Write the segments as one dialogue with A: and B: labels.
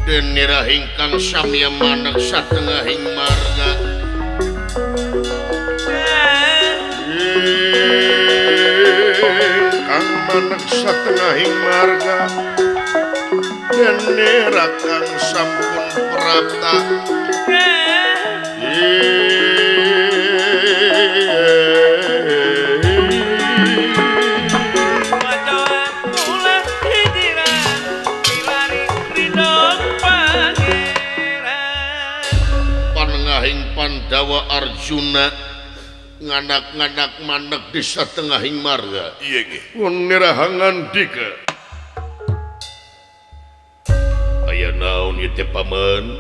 A: Denira ingkang samya manek satengahing marga ingkang manek satengahing marga denira kang sampun prapta Pandawa Arjuna nganak-nganak manek di satengahing marga.
B: Iya nggih.
A: Wong nirahangan dika. Aya naon ieu teh paman?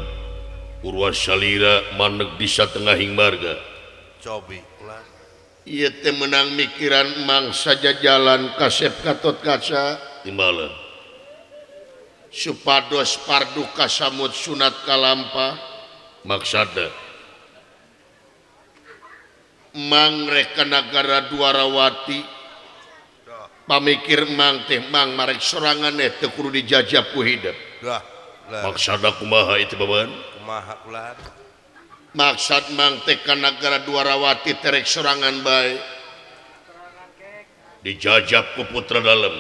A: Purwasalira manek di satengahing marga.
B: Cobi ulah.
A: Ieu teh meunang mikiran mangsa jajalan kasep Gatot Kaca timbalan. Supados pardu kasamut sunat kalampah maksada Mang rek ka nagara Dwarawati pamikir mang teh mang marek sorangan teh kudu dijajah ku hidup. Maksada kumaha itu baban?
B: Kumaha ulah?
A: Maksad mang teh ka nagara Dwarawati terek sorangan bae dijajah ku putra dalem.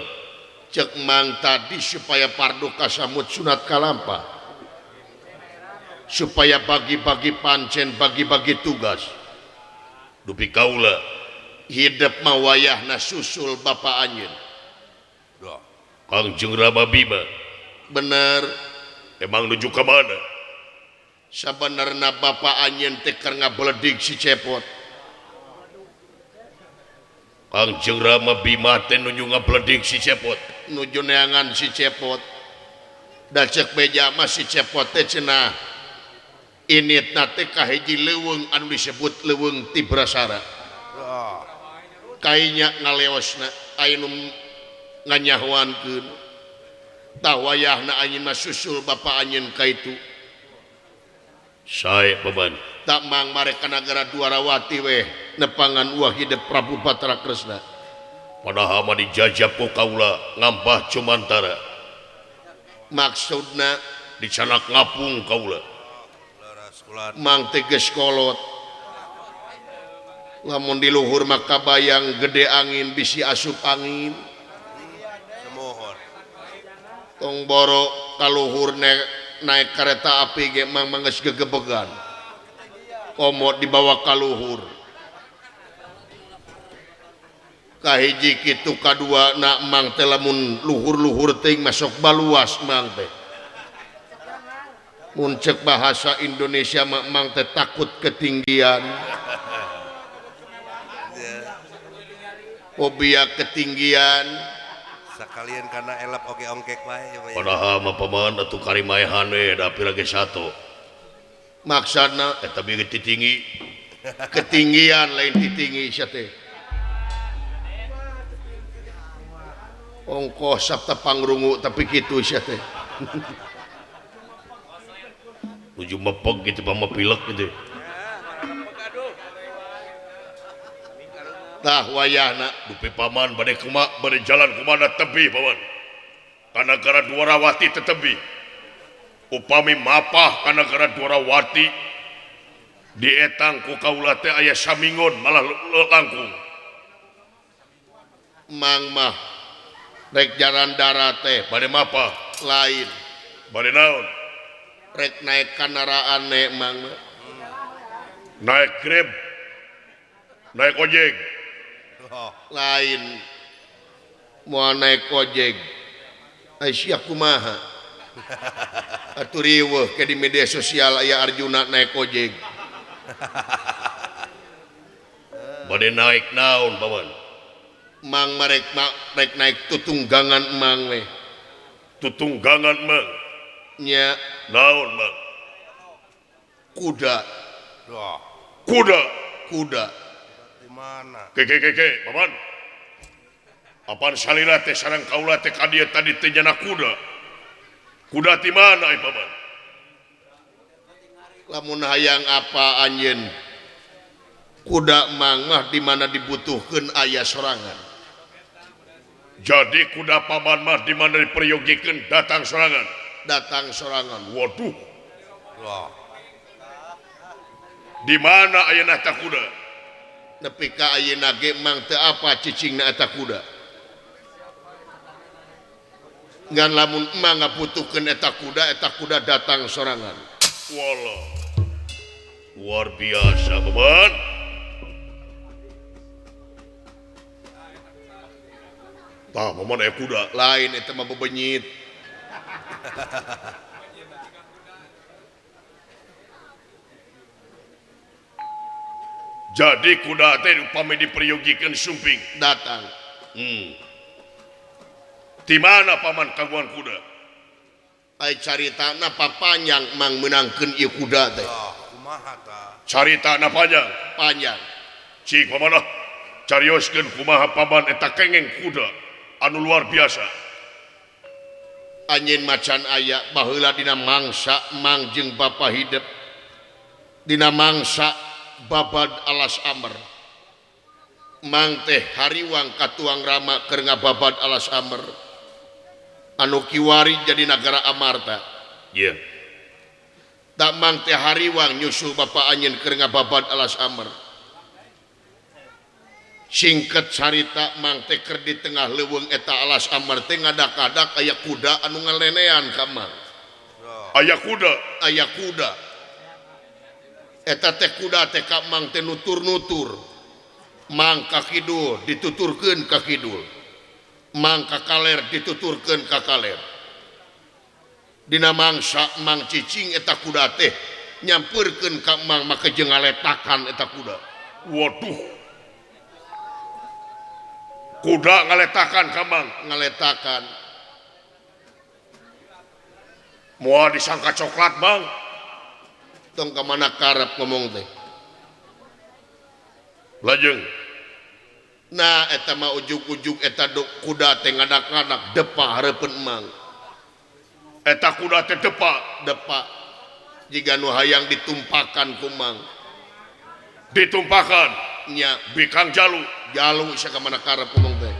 A: Cek mang tadi supaya pardu kasamut sunat kalampah supaya bagi-bagi pancen bagi-bagi tugas. Dupi kaula hidup mawayahna susul bapa anjeun. Kangjeng Rama Bima. Bener.
B: Emang nuju ka mana?
A: Sabenerna bapa anjeun teh keur ngabledig si Cepot.
B: Kangjeng Rama Bima teh nuju ngabledig si Cepot.
A: Nuju neangan si Cepot. Da cek beja mah si Cepot teh cenah initna teh kahiji leuweung anu disebut leuweung Tibrasara. Kainya ngaleosna aya nu nganyahoankeun. Tah wayahna anjeun mah susul bapa anjeun ka itu.
B: Sae beban.
A: Tak mang marek ka nagara Dwarawati weh nepangan uah hidup Prabu Batara Kresna.
B: Padahal mah dijajah ku kaula ngampah cumantara.
A: Maksudna
B: dicanak ngapung kaula.
A: Mang teh geus kolot. Lamun di luhur maka bayang gede angin bisi asup angin. Tong boro kaluhur naik kereta api ge mang geus gegebegan. Komo dibawa kaluhur. Kahiji kitu kadua na mang teh lamun luhur-luhur teuing masuk baluas mang teh. Mun cek bahasa Indonesia mang teh takut ketinggian. Fobia ketinggian.
B: Sakalian karena elap oge ongkek wae. Padahal mah paman atuh karimaehan we da pira ge satu.
A: Maksudna
B: eta bieu tinggi.
A: Ketinggian lain titinggi sia teh. Ongkoh sabta pangrungu tapi kitu sia teh.
B: Nuju mepeg gitu pamapilek gitu.
A: Tah wayahna
B: dupi paman bade kumaha bade jalan kumana tebi paman. Ka nagara Dwarawati teh tebi. Upami mapah ka nagara Dwarawati dietang ku kaula teh aya samingon malah langkung.
A: Mang mah rek jalan darat teh
B: bade mapah
A: lain.
B: Bade naon?
A: Rek naik kandaraan mang mah.
B: Naik Grab. Naik ojek.
A: Lain. Moal naik ojek. Ai sia kumaha? Atuh riweuh ke di media sosial aya Arjuna naik ojek.
B: Bade naik naon paman?
A: Mang marek rek naik tutunggangan mang we.
B: Tutunggangan mang.
A: Nya
B: naon mang?
A: Kuda.
B: Kuda.
A: Kuda.
C: Di mana?
B: Ke paman. Apaan salira teh sareng kaula teh ka dieu tadi teh nyana kuda. Kuda ti mana ieu paman?
A: Lamun hayang apa anjeun? Kuda mang mah di mana dibutuhkeun aya sorangan.
B: Jadi kuda paman mah di mana diperyogikeun datang sorangan.
A: Datang sorangan.
B: Waduh.
C: Wah.
B: Di mana ayeuna eta kuda?
A: Nepi ka ayeuna ge mang teu apa cicingna eta kuda. Ngan lamun emang ngabutuhkeun eta kuda datang sorangan.
B: Walah. Luar biasa, paman. Tah, paman aya kuda.
A: Lain eta mah bebenyit.
B: Jadi kuda teh upami diperyogikeun sumping
A: datang.
B: Di mana paman kagungan kuda?
A: Ai caritana papanjang mang meunangkeun ieu kuda teh.
C: Kumaha tah?
B: Caritana panjang.
A: Panjang.
B: Cik paman ah, carioskeun kumaha paman eta kengeng kuda anu luar biasa.
A: Anjeun macan aya baheula dina mangsa mang jeung bapa hidep. Dina mangsa babad alas amr. Mang teh hariwang katuang rama keur ngababad alas amr. Anu kiwari jadi nagara Amarta.
B: Iya.
A: Tak mang teh hariwang nyusul bapa anjeun keur ngababad alas amr. Singkat carita mang teh keur di tengah leuweung eta alas amr teh ngadak-adak aya kuda anu ngalenean ka mang.
B: Aya kuda,
A: aya kuda. Eta teh kuda teh ka mang teh nutur-nutur. Mang ka kidul dituturkeun ka kidul. Mang ka kaler dituturkeun ka kaler. Dina mangsa mang cicing eta kuda teh nyampeurkeun ka mang make jeung ngaletakan eta kuda.
B: Waduh. Kuda ngaletakan ka mang,
A: ngaletakan.
B: Moal disangka coklat, Bang.
A: Tong ka mana karep ngomong teh.
B: Lajeng.
A: Nah eta mah ujug-ujug eta kuda teh ngadak-ngadak depa hareupeun emang.
B: Eta kuda teh depa,
A: depa. Jiga nu hayang ditumpakan ku mang.
B: Ditumpakan
A: nya
B: bikang jalu.
A: Jalu sia ka mana karep ngomong teh.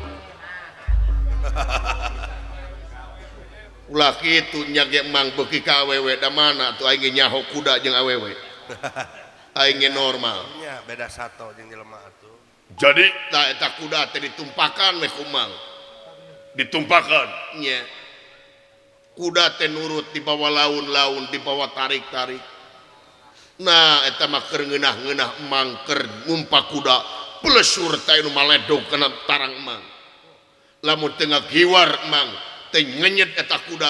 A: Ulah kitu nya ge emang beuki ka awewe da mana atuh aing ge nyaho kuda jeung awewe. Aing ge normal.
C: Nya beda sato jeung jelema atuh.
B: Jadi
A: tah eta kuda teh ditumpakan we ku mang.
B: Ditumpakan
A: nya. Kuda teh nurut dibawa laun-laun, dibawa tarik-tarik. Nah eta mah keur ngeunah-ngeunah emang keur ngumpak kuda, plesur teh nu maledog kana tarang emang. Lamun teu ngagiwar emang teh ngenyet eta kuda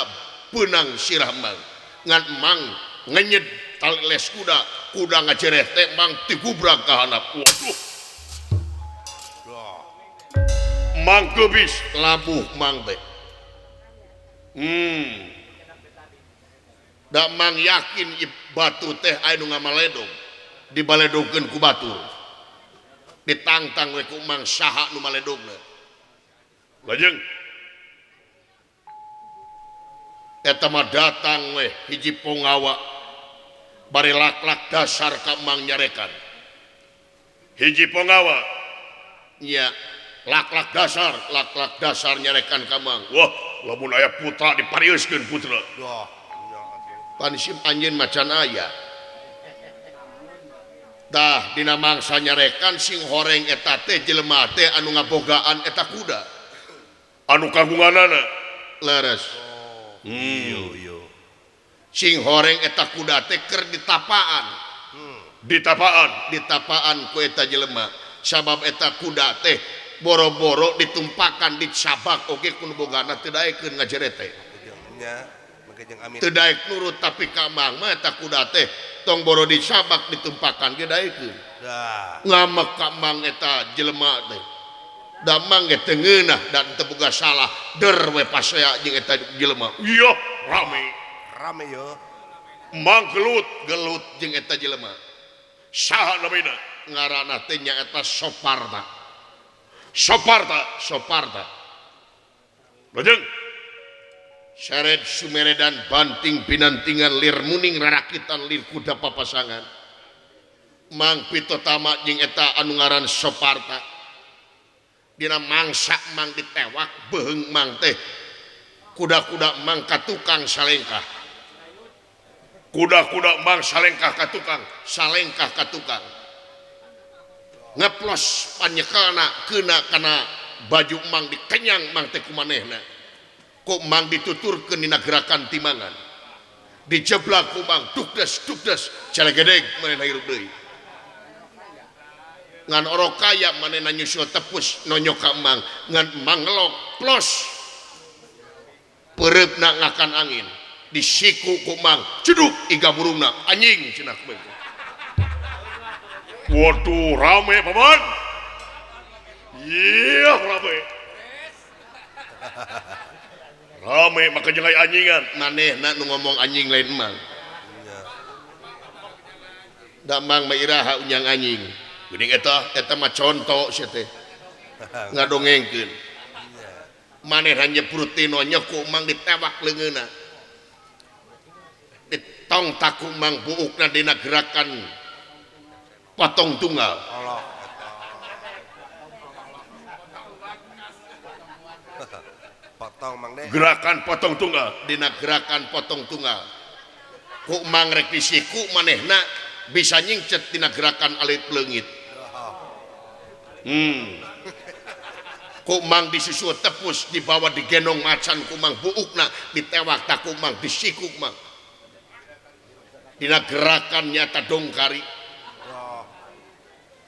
A: beunang sirah emang. Ngan emang ngenyet tali les kuda, kuda ngajereh teh emang digubrak ka handap.
B: Waduh. Mang gebis
A: labuh mang teh. Da mang yakin batu teh aya nu ngamaledog, dibaledogkeun ku batur. Ditangtang we ku mang saha nu maledogna.
B: Lajeng
A: eta mah datang we hiji pongawa bari lak-lak dasar ka mang nyarekan.
B: Hiji pongawa
A: nya lak-lak dasar, lak-lak dasar nyarekan ka mang.
B: Wah, lamun aya putra dipariuskeun putra.
C: Wah,
A: pan sim anjeun macan aya. Tah dina mangsa nyarekan sing horeng eta teh jelema teh anu ngabogaan eta kuda.
B: Anu kagunganana
A: leres.
C: Iyo.
A: Sing horeng eta kuda teh keur ditapaan.
B: Ditapaan,
A: ditapaan ku eta jelema. Sabab eta kuda teh boro-boro ditumpakan dicabak oge ku nu bogana teu daekeun ngajere teh.
C: Nya, make jeung amin.
A: Teu daek nurut tapi ka mang mah eta kuda teh tong boro dicabak ditumpakan ge daekeun.
C: Dah.
A: Ngamek ka mang eta jelema teh. Da mang ge teu ngeunah dan teu boga salah der we pasea jeung eta jelema.
B: Ieu rame.
C: Rame yo.
B: Mang gelut
A: gelut jeung eta jelema.
B: Saha namina?
A: Ngaranna teh nyaeta Soparta.
B: Soparta,
A: Soparta.
B: Lajeng
A: seret sumeredan banting binantingan lir muning rarakitan lir kuda papasangan. Mang Pitotama jeung eta anu ngaran Soparta. Dina mangsa mang ditewak beheung mang teh. Kuda-kuda mang ka tukang salengkah.
B: Kuda-kuda mang salengkah ka tukang,
A: salengkah ka tukang. Ngeplos panyekelna keuna kana baju mang dikenyang mang teh kumanehna. Ku mang dituturkeun dina gerakan timangan. Dijeblak ku mang dukdes dukdes calegedeg manehna hirup deui. Ngan orok kaya manehna nyusul tepus nonyok ka mang, ngan mang ngelok plos. Peureupna ngakan angin. Disiku ku mang ceduk iga burungna anjing cenah kumaha.
B: Waduh rame paman. Iya rame. Rame maka jeung aya anjingan.
A: Manehna nu ngomong anjing lain mang. Da mang mah iraha unyang anjing.
B: Geuning eta
A: eta mah conto sia teh. Ngadongengkeun. Manehna nyeprut tino nyeku mang ditewak leungeunna. Ditong taku mang buukna dina gerakan potong tunggal.
C: Potong mang deh.
B: Gerakan potong tunggal
A: dina gerakan potong tunggal. Ku mang rek disiku manehna bisa nyingcet dina gerakan alit leungit. Ku mang disusul tepus dibawa digendong macan ku mang buukna ditewak taku mang disiku mang. Dina gerakan nyata dongkari.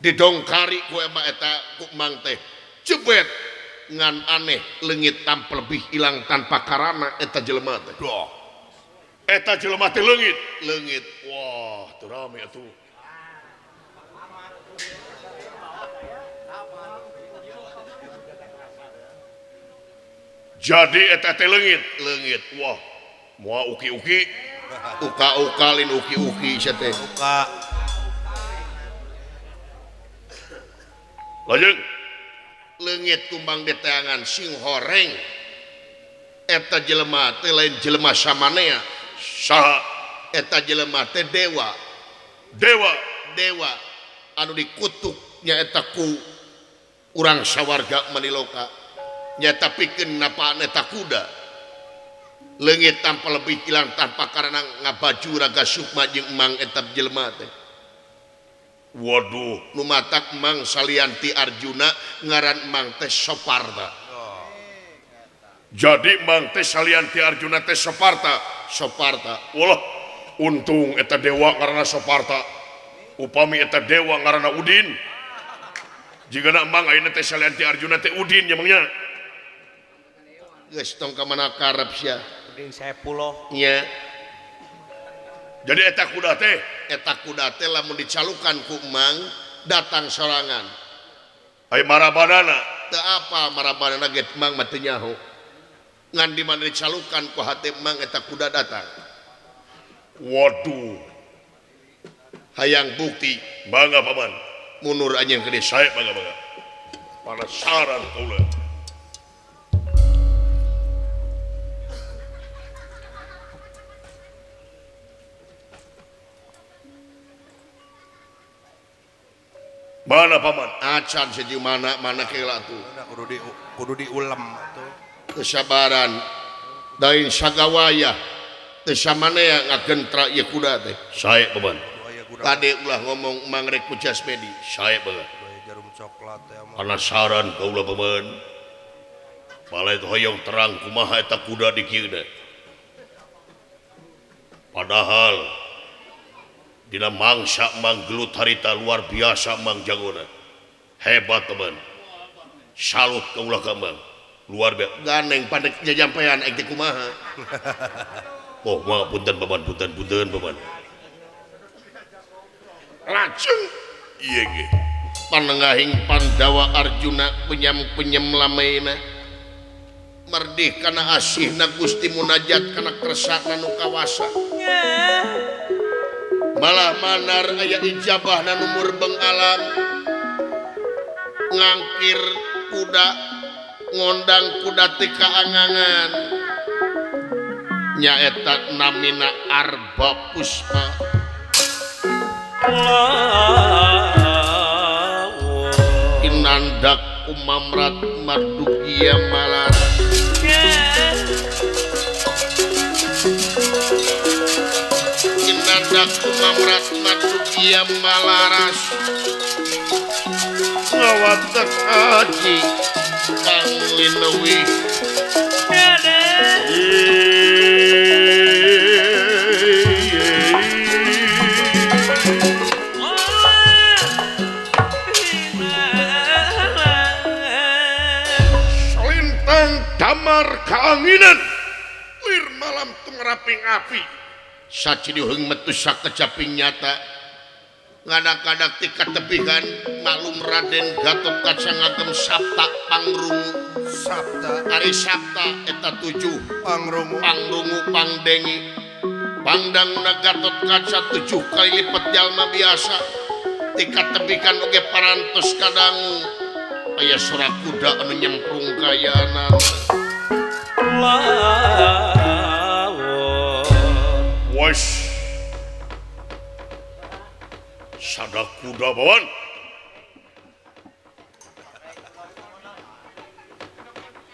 A: Didongkari ku ema eta ku mang teh jebet ngan aneh leungit tanpa lebih hilang tanpa karana eta jelema teh.
B: Eta jelema teh leungit,
A: leungit.
B: Wah, teu rame atuh. Jadi eta teh leungit,
A: leungit.
B: Wah, moal uki-uki.
A: Uka-uka lin uki-uki sia teh.
C: Uka.
B: Lajeng
A: leungit kumbang di teangan sing horeng. Eta jelema teh lain jelema samanea.
B: Saha?
A: Eta jelema teh dewa.
B: Dewa,
A: dewa anu dikutuk nyaeta ku urang sawarga maniloka. Nyata pikeun napaan eta kuda. Leungit tanpa lebih hilang tanpa karena ngabaju raga sukma jeung mang eta jelema teh.
B: Waduh,
A: nu matak mang salianti Arjuna ngaran mang teh Soparta.
B: Jadi mang teh salianti Arjuna teh Soparta,
A: Soparta.
B: Walah, untung eta dewa ngaranna Soparta. Upami eta dewa ngaranna Udin. Jigana mang ayeuna teh salianti Arjuna teh Udin nya mangnya.
A: Geus tong ka mana karep sia.
D: Udin Saepuloh.
A: Nya.
B: Jadi eta kuda teh,
A: eta kuda teh lamun dicalukan ku mang datang sorangan.
B: Ai marabanana
A: teu apa marabanana ge mang mah teu nyaho. Ngan di mana dicalukan ku hate mang eta kuda datang.
B: Waduh.
A: Hayang bukti
B: mangga paman.
A: Mundur anjeun ke desa.
B: Sae mangga mangga. Penasaran kaula. Mana paman?
A: Acan seji mana mana kela tuh.
C: Kudu diulem tuh.
A: Kesabaran dain sagawaya teu samanea ngagentra ieu kuda teh.
B: Sae paman.
A: Kade ulah ngomong mang rek ku Jasmedi.
B: Sae paman.
C: Jarum coklat teh mah.
B: Penasaran kaula paman. Balai hoyong terang kumaha eta kuda di kieu teh. Padahal dina mangsa mang gelut harita luar biasa mang jagona. Hebat teman. Salut kaulah ka mang. Luar biasa.
A: Ganeng pandek jajampean ek teh kumaha.
B: Oh, mah punten paman, punten punten paman.
A: Lajeng
B: ieu ge.
A: Panengahing Pandawa Arjuna penyam-penyem lamaina. Merdih kana asihna Gusti munajat kana kersana nu kawasa. Malah manar aya ijabah na nu murbeng alam. Ngangkir kuda ngondang kuda ti kaangangan. Nyaeta namina Arba Puspa. Inandak umamrat mardugia malar. Inandak umamrat mardugia malaras. Ngawatek aji kang linewi. Damar kaanginan lir malam tumraping api sacidiheung metu sakecaping nyata ngadak-ngadak ti katepihan maklum Raden Gatot Kaca ngagem sapta pangrungu
C: sapta
A: ari sapta eta 7
C: pangrungu
A: pangrungu pangdengi pangdanguna Gatot Kaca 7 kali lipat jalma biasa ti katepikan oge parantos kadangu aya sora kuda anu nyemprung kayanan.
B: Wes sada kuda bawan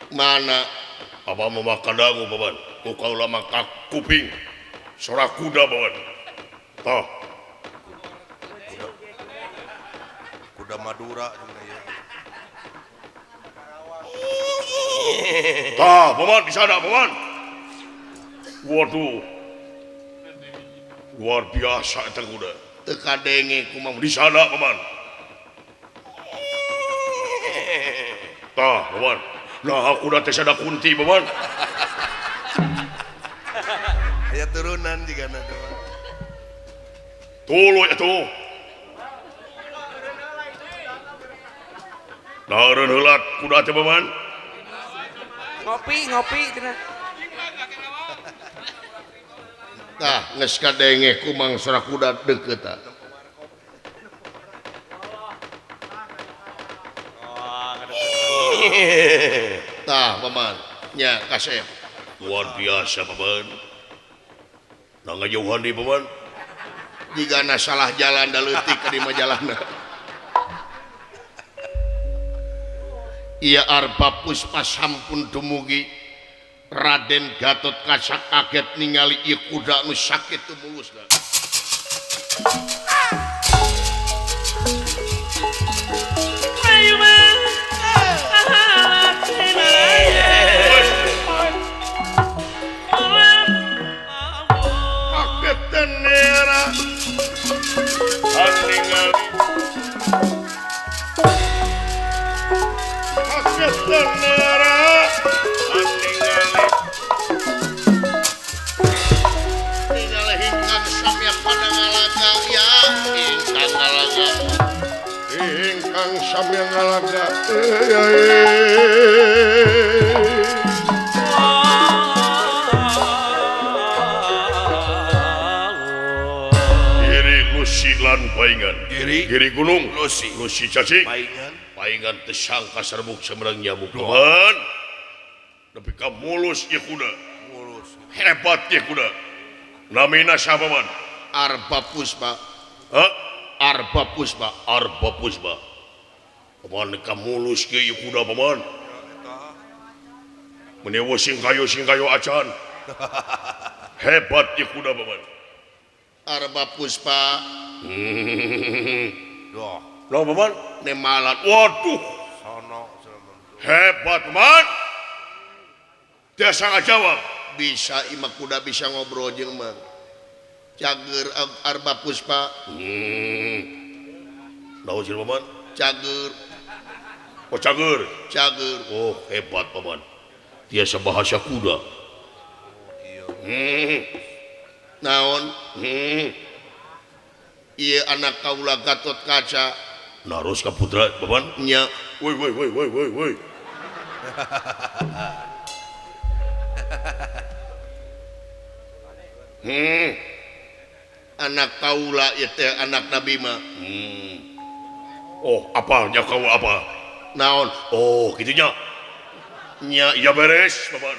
A: mana
B: apa memakan dangu bawan ku kaula maka kuping sora kuda bawan tah
C: kuda Madura ya.
B: Tah, paman di sana, paman. Waduh. Luar biasa eta kuda.
A: Teu kadenge kumaha
B: di sana, paman. Tah, paman. Nah, kuda teh sada kunti, paman.
C: Aya turunan jigana teh.
B: Tuluy atuh. Dareun heula kuda teh, paman.
D: Ngopi, ngopi cenah.
A: Tah, geus kadenge kumang sora kuda deukeut tah. Tah, paman. Nya kasep.
B: Luar biasa, paman. Nah ngajauhan deui, paman.
A: Jigana salah jalan da leutik ka di majalana. Iya Arba Puspa sampun dumugi Raden Gatot Kaca kaget ningali ieu kuda nu sakit tumulusna. Kaget tenera
B: ningali
A: ningali ingkang samya pada ngalaga ya ingkang ngalaga
B: ingkang samya ngalaga Giri Lusi lan paingan Giri gunung Lusi Lusi cacing
C: paingan
B: paingan tesangka serbuk semerang nyamuk teman nepi ka mulus ieu kuda
C: mulus
B: hebat ieu kuda namina saha paman
A: Arba Puspa.
B: Hah?
A: Arba Puspa.
B: Arba Puspa paman ka mulus ieu kuda paman meuni sing kayo acan hebat ieu kuda paman
A: Arba Puspa.
C: Doh
B: Loh, paman
A: nemalat.
B: Waduh
C: sono
B: hebat paman tiasa ngajawab
A: bisa imah kuda bisa ngobrol jeung mang cager Arba Puspa.
B: Naon sih paman
A: cager.
B: Oh cager
A: cager.
B: Oh hebat paman tiasa bahasa kuda.
A: Naon ieu anak kaula Gatot Kaca
B: narus ka putra paman
A: nya.
B: Woi woi woi woi woi woi.
A: Anak kaula ieu teh anak Nabi mah.
B: Oh, apa nya kau apa?
A: Naon?
B: Oh, kitu nya. Nya iya beres, Paman.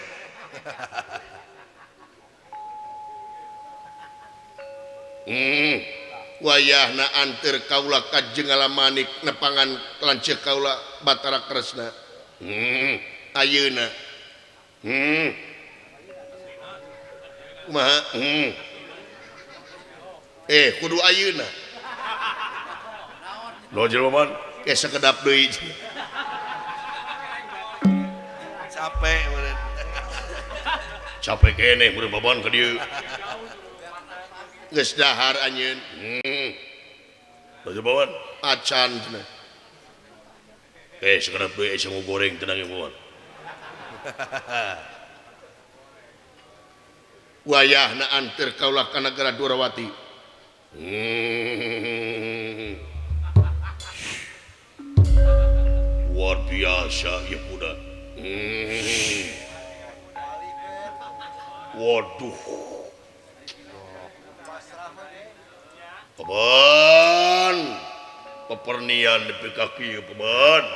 A: Wayahna anteur kaula ka Jenggala Manik nepangan lanceuk kaula Batara Kresna. Ayeuna. Kumaha? Kudu ayeuna.
B: Naon jelema Paman?
A: Ke sakedap deui.
C: Capek meureun.
B: Capek keneh meureun Paman ka dieu.
A: Geus dahar anjeun.
B: Naon Paman?
A: Acan cenah.
B: Sakedap deui sangu goreng tenang ya Paman.
A: Wayahna anteur kaula ka nagara Dwarawati.
B: Luar biasa ya kuda. Waduh. Paman. Pepernian nepi ka kieu Paman.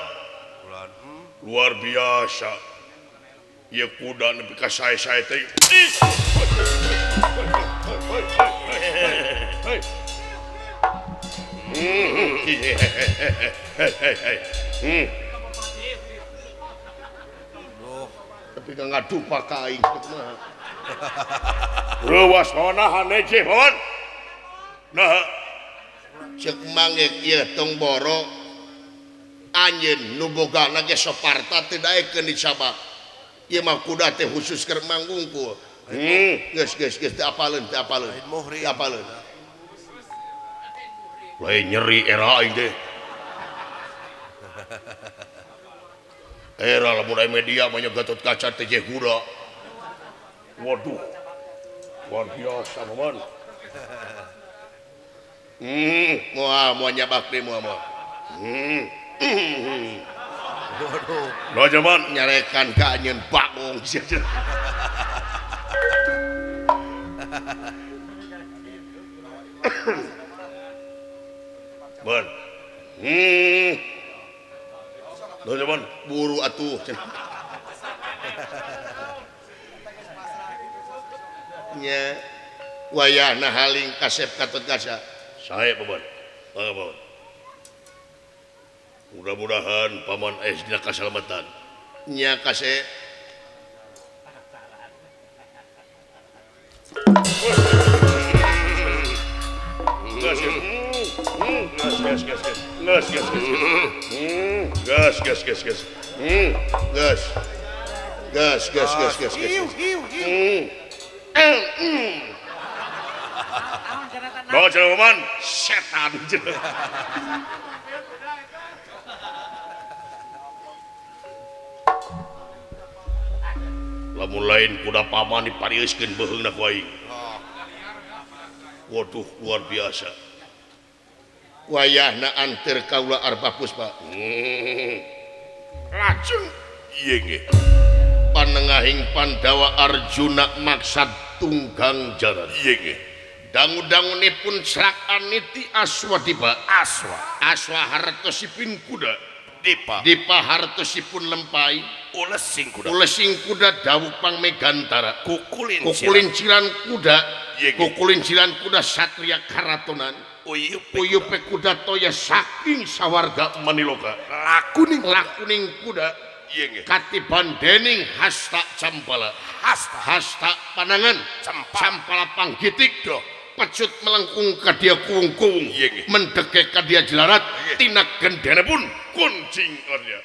B: Luar biasa. Ya kuda nepi ka sae-sae teh.
A: Tapi ka ngadupa ka aing kumaha.
B: Reuwas nahan hece Paman. Nah,
A: ceuk mangek ieu tong boro anjeun nu bogana ge soparta teu daekeun dicabak. Ieu mah kuda teh khusus keur manggungkul. Geus geus geus teu apaleun teu apaleun. Teu apaleun.
B: Lain nyeri era aing teh. Era lamun aya media mah nya Gatot Kaca teh jeung kuda. Waduh. Luar biasa Paman.
A: Moal moal nyabak deui moal moal.
C: Waduh.
B: Naon jaman
A: nyarekan ka anjeun bagong sia.
B: Ban. Naon jaman
A: buru atuh. Nya wayahna haling kasep Gatot Kaca.
B: Sae Paman. Mangga Paman. Mudah-mudahan Paman aya dina kasalamatan.
A: Nya kasep.
B: Gas gas gas gas gas gas gas gas gas gas
A: gas gas gas gas gas gas.
B: Bawa jelema Paman setan. Lamun lain kuda paman diparieuskeun beuheungna ku aing. Waduh luar biasa.
A: Wayahna anteur kaula Arba Puspa.
B: Lajeng ieu nggih.
A: Panengahing Pandawa Arjuna maksad tunggang jaran.
B: Ieu nggih.
A: Dangu-dangunipun srak aniti aswa dipa.
C: Aswa.
A: Aswa hartosipun kuda.
C: Dipa.
A: Dipa hartosipun lempai.
C: Ulesing kuda.
A: Ulesing kuda dawuh pangmegantara.
C: Kukulin
A: kukulinciran kuda. Kukulinciran kuda satria karatonan. Uyupe kuda toya saking sawarga
B: maniloka.
C: Lakuning
A: lakuning kuda. Katiban dening hasta campala.
C: Hasta
A: hasta panangan. Campala panggitik
C: doh.
A: Pecut melengkung ka dia kuwung-kuwung. Mendeke ka dia jelarat. Tina gendene
B: pun kuncing arya.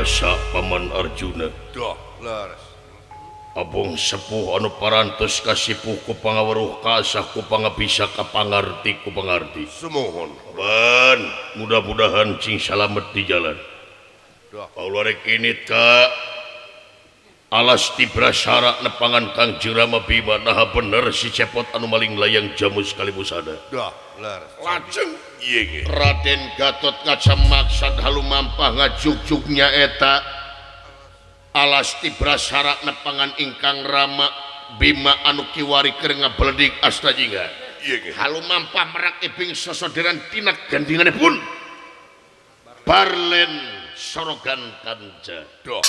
A: dewasa Paman Arjuna.
C: Duh, leres.
A: Abong sepuh anu parantos kasipuh ku pangaweruh kasah ku pangabisa ka pangarti ku pangarti.
C: Sumuhun.
A: Paman, mudah-mudahan cing salamet di jalan.
C: Duh.
A: Kaula rek init ka alas Tibrasara nepangan Kangjeng Rama Bima naha bener si Cepot anu maling layang jamus kalibusana.
C: Duh, leres.
B: Lajeng ieu ge.
A: Raden Gatot Kaca maksad halumampah ngajugjugnya eta alas Tibrasara nepangan ingkang Rama Bima anu kiwari keur ngabeledik Astajingga.
B: Ieu ge.
A: Halumampah merak ibing sosodiran tina gandinganipun Barlen Sorogan Kanca.
B: Duh.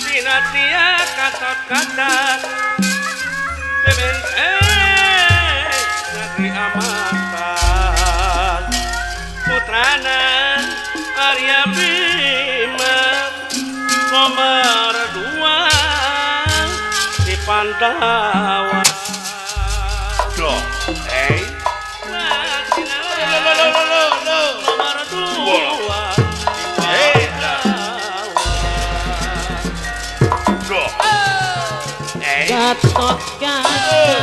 D: Dinatia katot-katot bebente negeri Amarta putrana Arya Bima nomor 2 di Pandawa.
B: Duh.
D: Eh. Nomor 2.
E: Gatot Kaca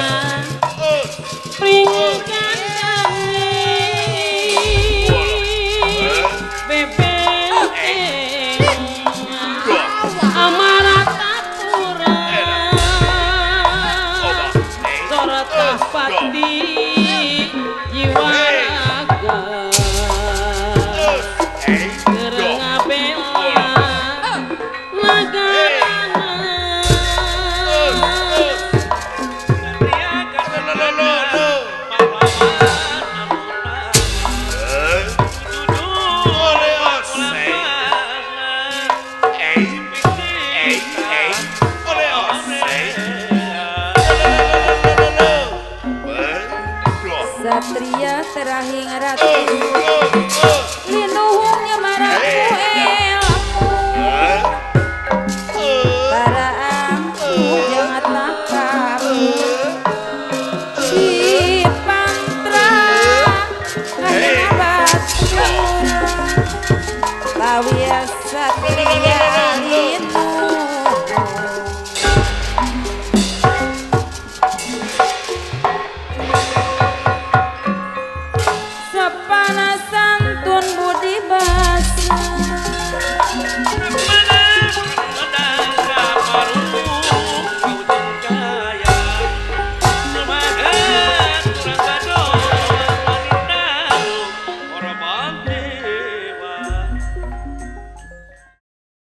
E: pringkandane bebente Amaratapura Sorotah pati jiwa raga keur ngabela nagarana.
F: Satria terahing ratu linuhungnya maraku ilmu para angku jangan lakaru si pantra kahina batur bawia satria.